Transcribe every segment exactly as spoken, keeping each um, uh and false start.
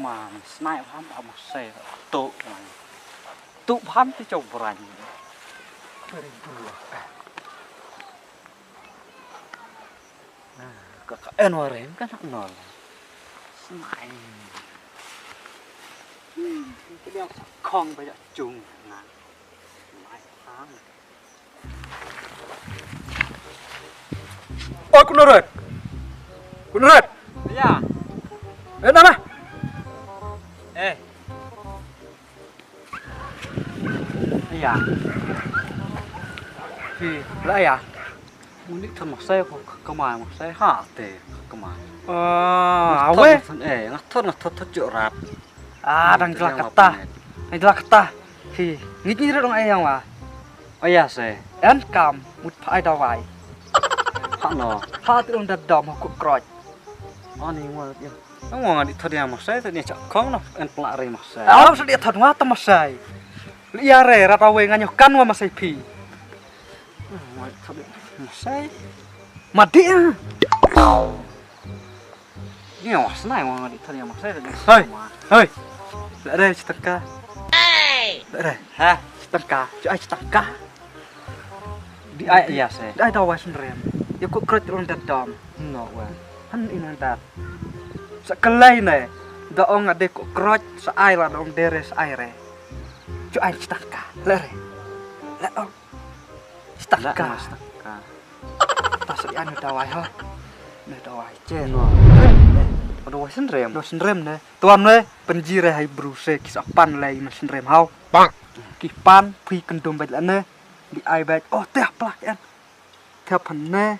Ma, snai bham, am se, tu, tu bham ti chau brang. Ka, ka en wa rem ka nak nol. Snai. Ki dia khong ba ja chung na. Snai bham. Oi, Kunrad. Kunrad. Ïa. Eh, nama? Eh. Ïa. Phi, la ïa. Ngi thon ma sai ko kama ma sai ha te kama. Ah, awe. Eh, nga thon, nga thon, thon jok rat. Ah, dang jela kata. Dang jela kata. Phi, ngi ngi rat dong ai yang wa. Aya se. En kam mut pha ai dawai. Ha no. Ha ti ong da dom ha ku kroj. Ani wa ya. Ang wa di thod ya ma sai, thod ya chak khong no, en pla re ma sai. Aw, sa di thod wa ta ma sai. Li ya re, rat awe nga nyo kan wa ma sai phi. Wa thod ya ma sai. Ma di ya. Ni wa snai wa di thod ya ma sai. Hei, hei. La re chitaka. La re. Ha, chitaka. Chu ai chitaka. Di ai ya se. Di ai dawai synrem. Ya ku kroj long dat dom. No wa. Han in dat. Sa kalai ne. Da ong ade ku kroj sa ai la da ong dere sa ai re. Chu ai staka. Le re. Le ong. Staka. Staka. Ta sa di anu dawai ha. Ne dawai che. No. Dawai synrem. Dawai synrem ne. Tuan ne. Penjire hai bru se ki sa pan lai na synrem hau. Bang. Ki pan phi kendum bait la ne. Di ai bait. Oh teh plak en. Thep hangne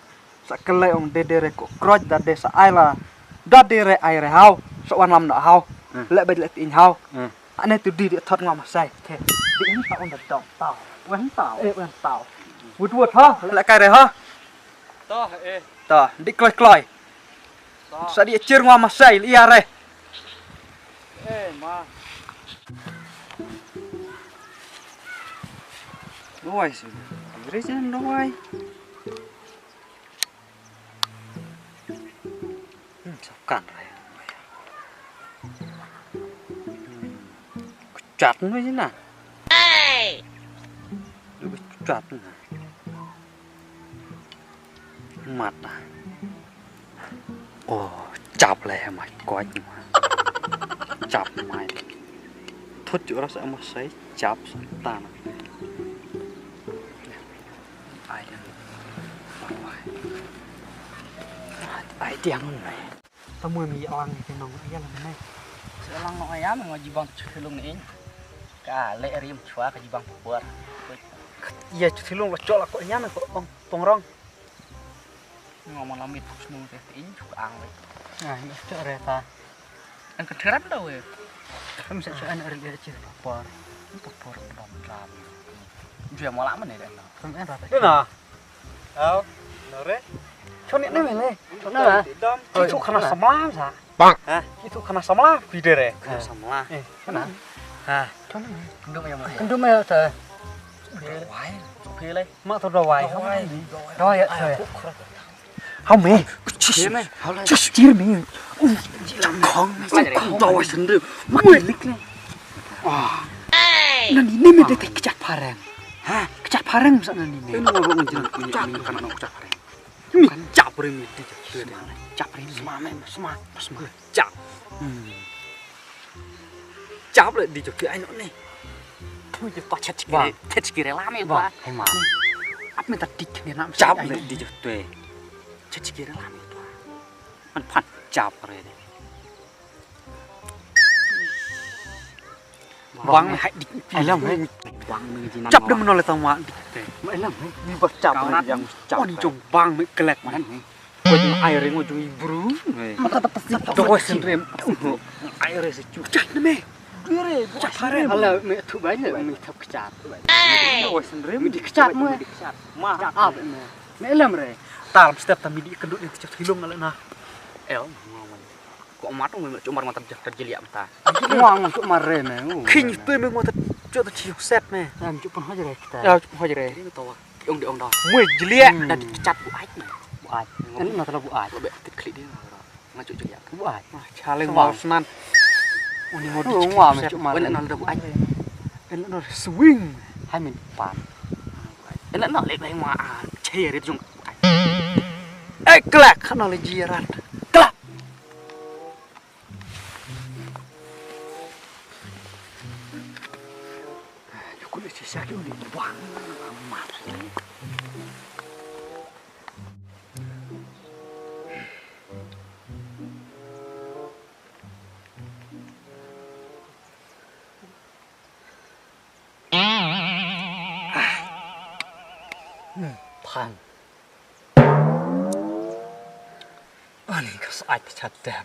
sa kylei ong de de re ko kroj da de sa ai la da de re ai re hau sa wan lam na hau. Hmm. Le bad le tin hau. Hmm. Ane tu di di thot ngam sai the di in ta ong da dong tau wan tau eh wan tau wut wut ha le kai re ha. To eh. To di kloi kloi. Sa di chir ngwa ma sai li are. Eh ma. Dawai si. Ire jan dawai. Hmm, sakan rai. Hmm. Kuchat no jina. Kuchat na. Mat ah. Oh, chap le he mai koi ma. Chap mai. Thut ju ras ama sai chap sa ta na. Ai diang. Ai diang mai. Ta mui mi alang ni nong ya la mai. Sa lang no ya ma jibang chulung ni. Ka le rim chua ka jibang por. Ya chulung la chok la ko ya na ko pong pong rong. Ngo ma lamit snung te tin chu ang le. Ah, ni chu re ta. Ang ka thiram da we. Kam sa chu an ar le chi por. Por por dom dam. Ju ma la ma ne da. Kam an ra ta. Ni na. Au. No re. Chu ni ne me le. Chu na. Dom. Chu khana samla sa. Bang. Ha? Itu khana samla phi de re. Khana samla. Eh, khana. Ha. Kendum ya mai. Kendum ya ta. Wai. Phi lai. Ma to da wai. Wai. Da wai ya. Hau me. Chis me. Chis chir me. Khong me. Khong da wai sendiri. Ma lik le. Wah. Nani ne me de te kechat pareng. Ha? Kechat pareng sa nani ne. Ini mau ngin jiran punya ini kan mau kechat pareng. Mi chap re mi ti chap re. Chap re mi. Sma me sma sma. Chap. Hmm. Chap le di jo ki ai no ne. Tu je pa chat ki re. Chat ki re la me ba. Hai ma. Ap me ta tik ne na. Chap le di jo tu. Chat ki re la me tu. Man phan chap re de. Bang me hai dik. Alam hai. Bang me ji nang. Chap de mano le tang ma dik te. Ma alam hai. Ni ba chap me yang chap. Oni jong bang me kelek man. Ko jong ai ring jong i bru. Mata ta pasti. Do ko sen rem. Ai re se chu. Chat ne me. Dire chap re. Ala me thu bai ne me thap chat. Do ko sen rem. Me dik chat mo. Ma. Chap me. Me alam re. Tal step ta me dik kendut ni chat hilung ala na. El. Ko mat ngam chumar mata jak ta jiliak mata. Ngam chumar re me. King tu me mata chot ta chiu set me. Ngam chu pun hajre kita. Ya chu pun hajre. Ini to wa. Ong de ong da. Mui jiliak da di chat bu ai me. Bu ai. Ini mata bu ai. Lo be tit klik dia. Ngam chu jiliak. Bu ai. Chale mau snan. Uni mo di ngwa me cuma. Ene nol da bu ai. Ene nol swing. Hai min pan. Ene nol le bai ngwa a. Che rit jung. Eh, klak, nol ji rat. Klak. Yo kule si sak yo ni bang. Pang. Ani ka sa ai ka chat dem.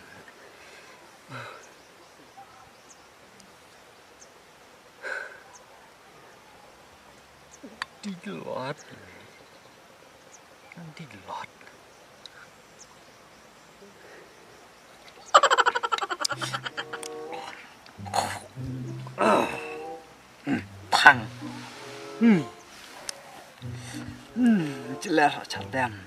Di lot. Di lot. Pang. Hmm. Hmm, jelas chat dem.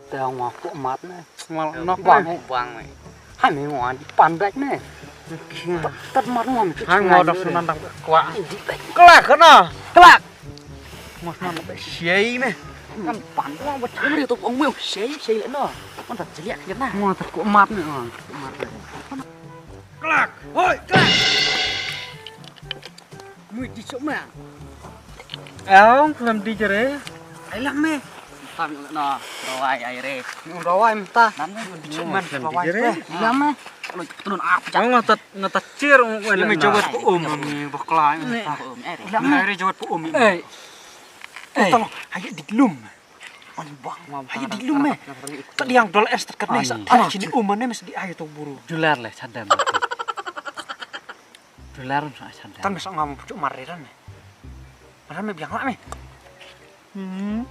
Te ngwa pu mat ne. Ngwa nok bang ne. Bang ne. Hai me ngwa di pan dak ne. Tat mat ngwa me. Hai ngwa dak sunan dak kwa. Klak kana. Klak. Ngwa sunan dak siai me. Kan pan ngwa ba chim ri tu ong me siai siai le no. Kan tat jeliak kena. Ngwa tat ku mat ne. Klak. Hoi, klak. Mui di chok ma. Aung kelam di jere. Ai lam me. Tam no rawai ai re. Rawai mta. Nam me di chok man rawai. Lam me. Lo tunun ap ja. Aung ngatat ngatat chir ung wen. Me jawat pu um me bakla. Lam me re jawat pu um. Eh. Eh. Tolong ayo di lum. Ani bang. Ayo di lum me. Tadi yang dol es terkat ne sa. Tadi sini um ne mes di ayo to buru. Jular le sadam. Jular sa sadam. Tan mes ngam pucuk mariran me. Mariran me biang lah me. Hmm.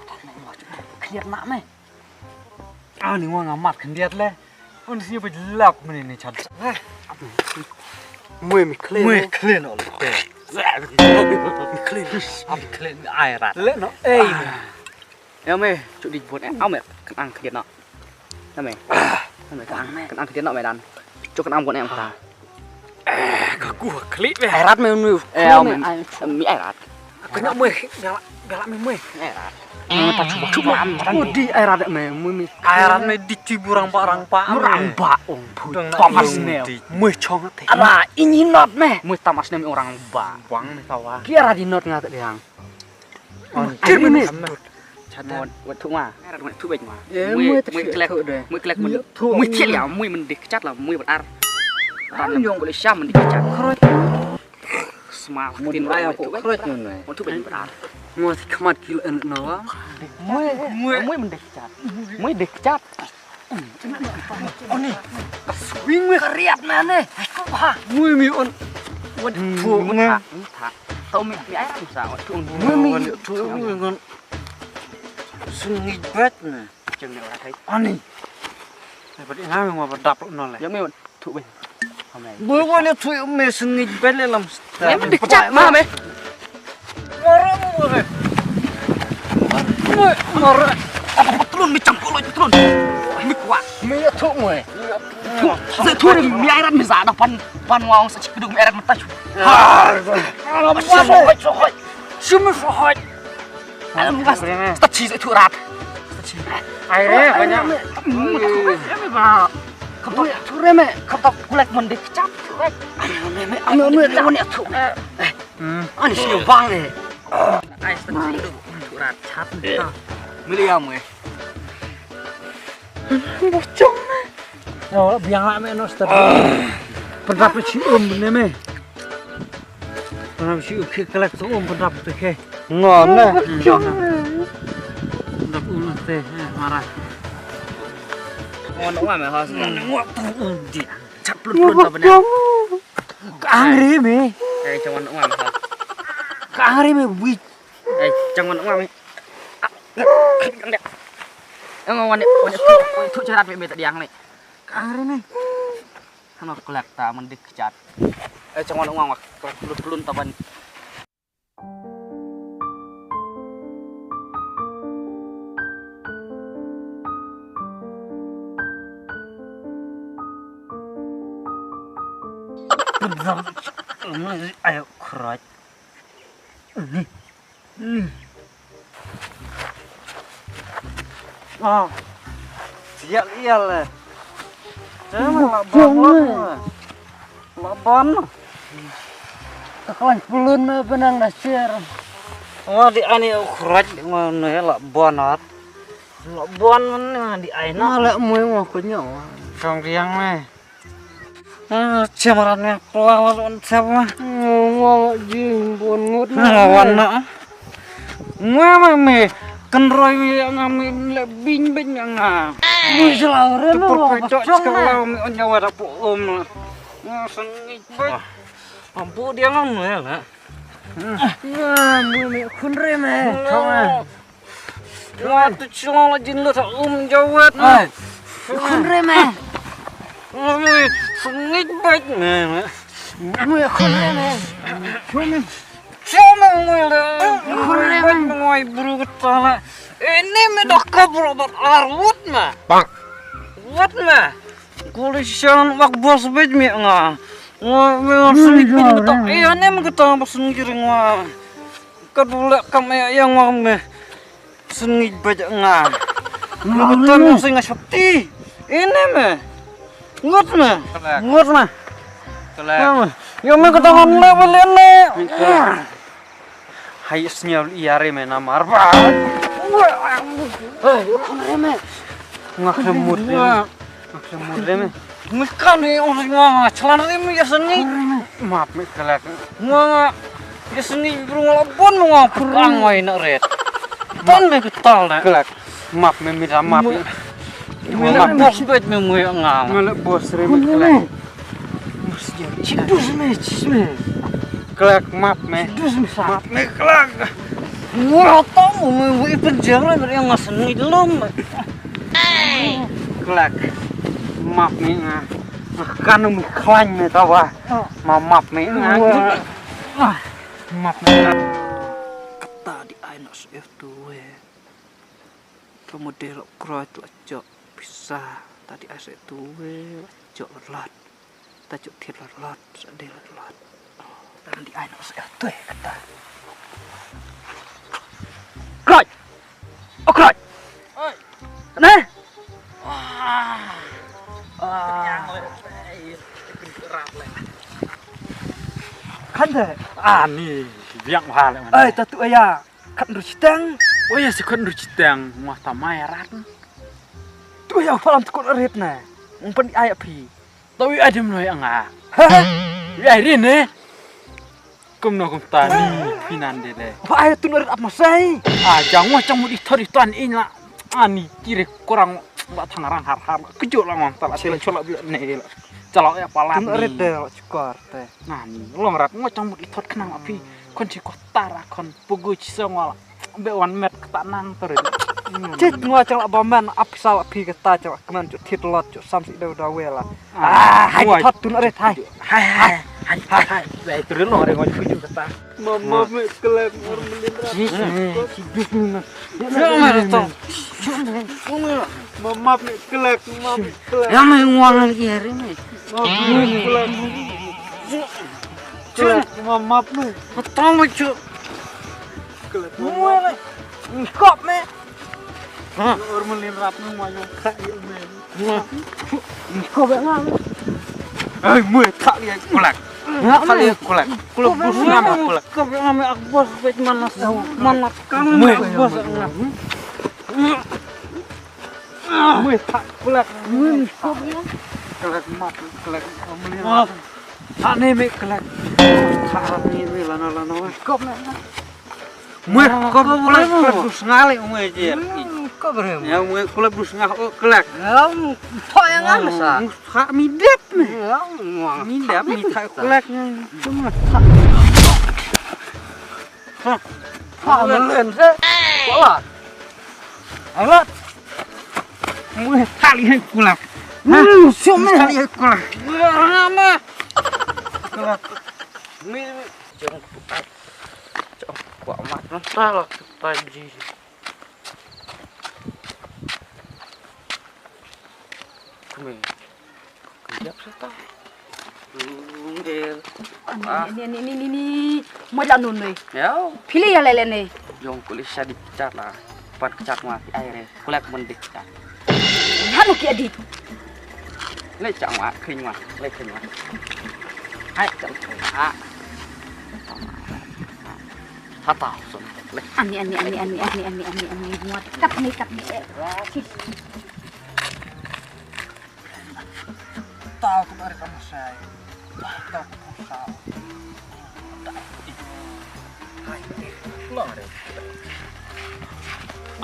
Tan me ngam pucuk. Clear nak me. Ah, ni ngwa nga mat khyndiat le. Un sñiuh ba lap mene ni chan. Mui mi khle. Mui khle no le. Mi khle. Am khle ai rat. Le no ei. Ya me, chu di bot em. Am me kan ang khyndiat no. Na me. Na me kan ang khyndiat no me dan. Chu kan ang bot em ta. Eh, ka ku klik deh. Ai rat me mui. Eh, mi ai rat. Ka nyok mui, bela bela me mui. Ai rat. Mui ta chuba chuba. Mui di ai rat me mui mi. Ai rat me di chubu rang ba rang ba. Rang ba ong bu. Tamas ne. Mui chong te. Ara ini not me. Mui tamas ne orang ba. Bang me tawa. Ki ara di not nga te yang. Kir mini. Chat mo wat thu ma. Wat thu bej ma. Mui mui klek. Mui klek mui. Mui thiel ya mui mendih kechat la mui bat ar. Ran nyong ko le sham mendih kechat. Smal tin ai ko krot nyong. Wat thu bej bat ar. Mo si khmat kilo en no wa. Mui mui mendih kechat. Mui dih kechat. Oni. Swing me kariat na ne. Mui mi on. Wat thu me. Tau mi mi ai sa wat thu. Mui mi thu me ngon. Sngit bet ne. Cheng ne ora kai. Ani. Ai pat ina me ngwa ba dap no le. Ya me thu be. Bo wa ne thu me sngit bet le lam. Me dikchat ma me. Ngora mo re. Me ngora. Apa patlun mi chang koloi patlun. Mi kwa. Me ya thu mo. Thu. Ze thu mi ai rat mi za da pan pan wa ong sa chik duk mi ai rat mata. Ha. Apa sa mo. Sumi sohoj. Alam gas. Sta chi tu rat. Sta chi. Ai re banyak. Kam tu tu re me. Kam tu kulek mandi kecap. Ame ame ame ame lawan ya tu. Ani sini bang eh. Ai sta chi tu rat chat. Mili ya mu eh. Bocong. Yo, biang lah me no sta. Pendap chi um ne me. Pendap chi um ke kelak tu um pendap tu ke. Ngo ne. Pendap um te marah. Ngo no me ha. Ngo tu um di. Chap plun plun ta bana. Ka angri me. Eh, chong ngo me ha. Ka angri me wi. Eh, chang wan wan. Eng wan wan tu charat me me ta diang ni. Kang re ne. Hano kolak ta man dik chat. Eh, chang wan wan. Plun plun ta ban. Ayo, khroj. Ah, sial, ial, eh. Jangan lah, bang, lah. Laban. Ka khlaiñ pylun me benang da sher. Wa di ani u khroj, wa ne la bon at. La bon man di ai na. Ma la mui wa ko nyo. Song riang me. Ah, chamaran me pla la don sab wa. Wa jing bon ngut na. Wa na. Nga ma me, kan roi me nga me le bing bing nga. Mui jela re me wa. Chong me on ya wa da po um. Nga sengit bing. Ampu dia ngam ne la. Nga mui me khun re me. Chong me. Nga tu chong la jin lo ta um jawat. Ai. Khun re me. Nga mui sengit bing me. Mui khun re me. Chong me. Chong me mui le. Khun re me. Ngoi bru kata la. Ini me dak ka bru bat ar wut me. Bang. Wut me. Kuli shan wak bos bej me nga. Nga me sengit bej kata. Eh, ini me kata bos sengit nga. Ka dule kam ya yang wa me. Sengit bej nga. Nga kata me sengit shakti. Ini me. Ngut me. Ngut me. Kelek. Ya me kata ngan le bele ne. Hai sniaw iyare me namar ba. Hai, ure me. Nga khlem mut re me. Nga khlem mut re me. Ngi kan ni ong nga chlan re me ya seni. Map me kelek. Nga nga ya seni bru nga bon nga pura ngai na ret. Tan me ketal na. Kelek. Map me mira map. Mira bos bet me mui nga. Mala bos re me kelek. Chidus me, chis me. Kelek map me. Chidus me sa. Map me kelek. Mura tong me wi penjara dari yang ngaseng ni lom. Kelek map me nga. Kan me klan me tawa. Ma map me nga. Map me. Kata di ai nak se tu we. Ka model kroi la jok pisa ta di ai se tu we la jok lot. Ta jok thit lot lot sa de lot lot. Ta di ai no se tu we kata. Kroi. O kroi. Oi. Ne? Ah. Ah. Kan de. Ah ni biang hal. Ai ta tu aya. Khat nru chiteng. Oh ya si khat nru chiteng. Ngwa ta mai rat. Tu ya phalam tu khat rit na. Ung pan ai phi. Tau ya dim noi anga. Ya ri ne. Kum no kum ta ni pinan de le. Ba ai tu rit ap masai. Ah jang wa chang mu di thori tan in la. Ani kire kurang ba thang rang har har. Kejo la ngong ta la chela chola bi ne la. Chala ya pala. Tu rit de la chukar te. Nani long rat ngo chang mut i thot khnang aphi. Khon chi ko tara khon pugu chi song wala. Be wan met kata nang tore. Chit ngo chang la ba man ap sal aphi kata chang la kman chu thit lot chu sam si dau dau wela. Ah hai thot tun are thai. Hai hai hai hai. Lai tore long are ngo chu kata. Mama me kelek ngor melin rat. Chit me si dus me. Mama me kelek, mama me kelek. Ya me ngwang lagi hari me. Mama me kelek. Kelek, mama me. Patang me chu. Kelek, mama me. Kop me. Ha. Or melin rap me ma yo kha yo me. Kop me ngam. Ai mui thak ye kulak. Thak ye kulak. Kulak bus ngam kulak. Kop me ngam ak bos pet manas. Manas kan mui bos ngam. Mui thak kulak. Mui kop me. Kulak mat kulak. Melin rap. Ani me kelek. Ani me lana lana. Kop me. Mui kop kelek kelek dus ngali mui je. Kop re. Ya mui kelek dus ngal o kelek. Ya. Tho yang ngam sa. Mus tha mi dep me. Ya. Mi dep mi tha kelek. Cuma tha. Ha. Tha melen se. Wala. Alat. Mui thali hai kulak. Hmm, siom mui thali hai kulak. Ngama. Kulak. Mui jong kuat. Jong kuat mat nang salah kita ji. Kumi. Kejap sata. Ani, ani, ani, ani, ani. Mo la nun noi. Yow. Phi leh ïa leh leh ne. Jong kuli shadi kjat la. Pat kjat ma phi ai re. Kulek mon dik kjat. Hanu ki adik. Leh chak ma, khring ma, leh khring ma. Hai chak ma. Hata sun. Leh. Ani, ani, ani, ani, ani, ani, ani, ani. Muat. Kat ni, kat ni. Eh. Tao tu bari kan sai. Tao tu sa.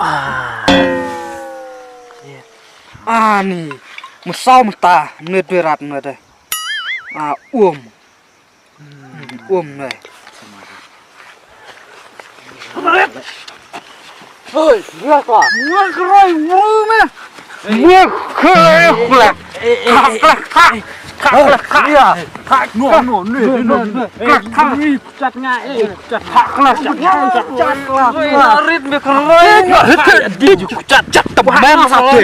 Ah. Ani. Musaw mata. Mne dwe rat mne de. Ah, um. Um ne. Hoi, dia kwa. Ngoi keroi, ngoi me. Ngoi keroi, kulak. Kulak, kulak, kulak. Dia. No, no, no, no, no. Kulak, kulak. Ih, kucat nga, eh, kucat. Kulak, kulak. Kucat, kulak. Oi, narit me keroi. Di kucat, kucat. Teman sate.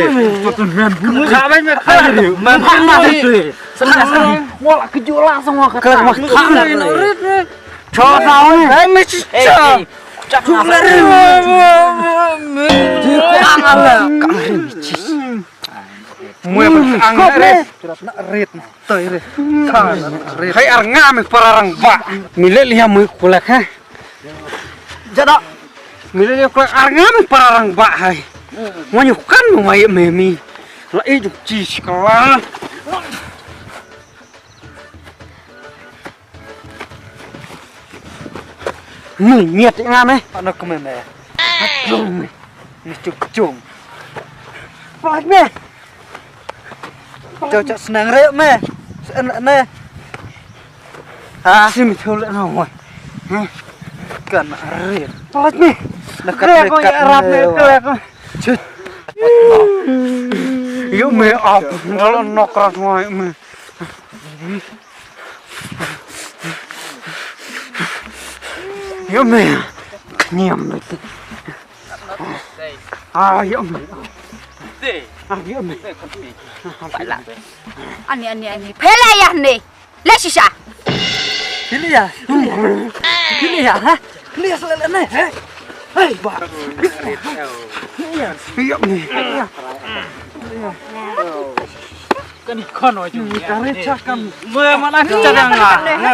Teman. Kawai me keroi. Teman sate. Senang, senang. Wala kejola semua kata. Kelak mah. Cho tao ni. Eh, mesti cho. Cho lari. Di ko ang ala. Kang rin cis. Mue ang rit. Rit. Toi rit. Kang rit. Hai arnga me para rang ba. Mile liha mue kulak ha. Jada. Mile liha kulak arnga me para rang ba hai. Mo nyu kan mo mai me mi. La i ju cis kala. Ni ngiat nga me. Ano kememe. Acung me. Ni cuk cung. Pat me. Cau cak senang re me. Sen ne. Ha, si mi thul na mo. Ha. Kan re. Pat me. Nak kat me kat me. Cut. Yu me ap. Kalau nok ras mo me. Ïa me. Niam lagi. Ah, ïa me. Ah, ïa me. Ani, ani, ani. Pele ya ni. Le shisha. Pele ya. Pele ya, ha? Pele ya selele ne, ha? Hei, ba. Ïa me. Kan khon wa jong. Ka rit cha kan. Mo man ai kchat ïa nga.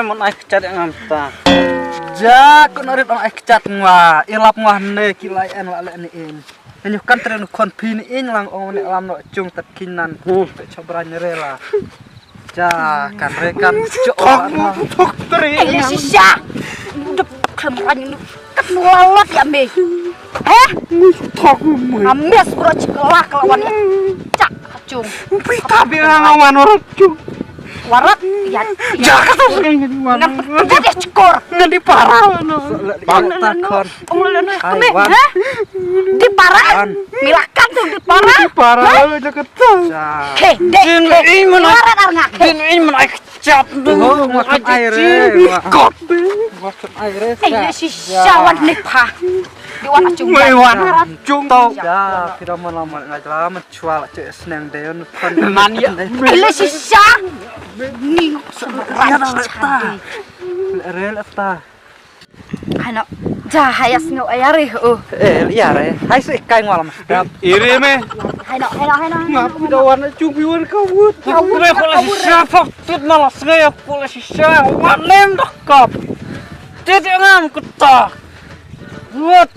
Mo man ai kchat ïa nga ta. Ja, ko na rit ai kchat nga. Ilap nga ne ki lai en la le ni in. Nyu kan tre nu khon phi ni in lang ong ne lam no chung tat kin nan. Pe chobra ni re la. Ja, kan re kan. Thok, thok tre. Ai le shisha. Dep khlem rang nu. Kat nu lalot ïa me. Heh? Thok me. Ames bro chikla kala wan ïa. Chak kachung. Pita bi nga wan ora chung. Warat ya. Ja ka tu ngan di wan. Ngan di chikor. Ngan di para. Bang ta khon. Ong le no me. Heh? Di para. Milakan tu di para. Di para. Ke de. Din in mana. Warat arnga. Din in mana. Chap tu. Oh, makan air eh. Kot. Makan air eh. Eh, ya si sawan ni pa. Di wan acung. Wei wan acung tau. Ya, kira mana mana ngajla mencual cek seneng deun. Man ya. Eh, le si sa. Ni. Ya dah letak. Rel letak. Hano, ja haya sngew aya re, oh. Eh, ïa re. Hai su ikai ngwala mas dap. Iri me. Hano, hano, hano. Ngap da wan chu bi wan ka wut. Re ko la shisha fak tut na la sngew ko la shisha. Wan nem da kap. Tit ngam kata. Wut.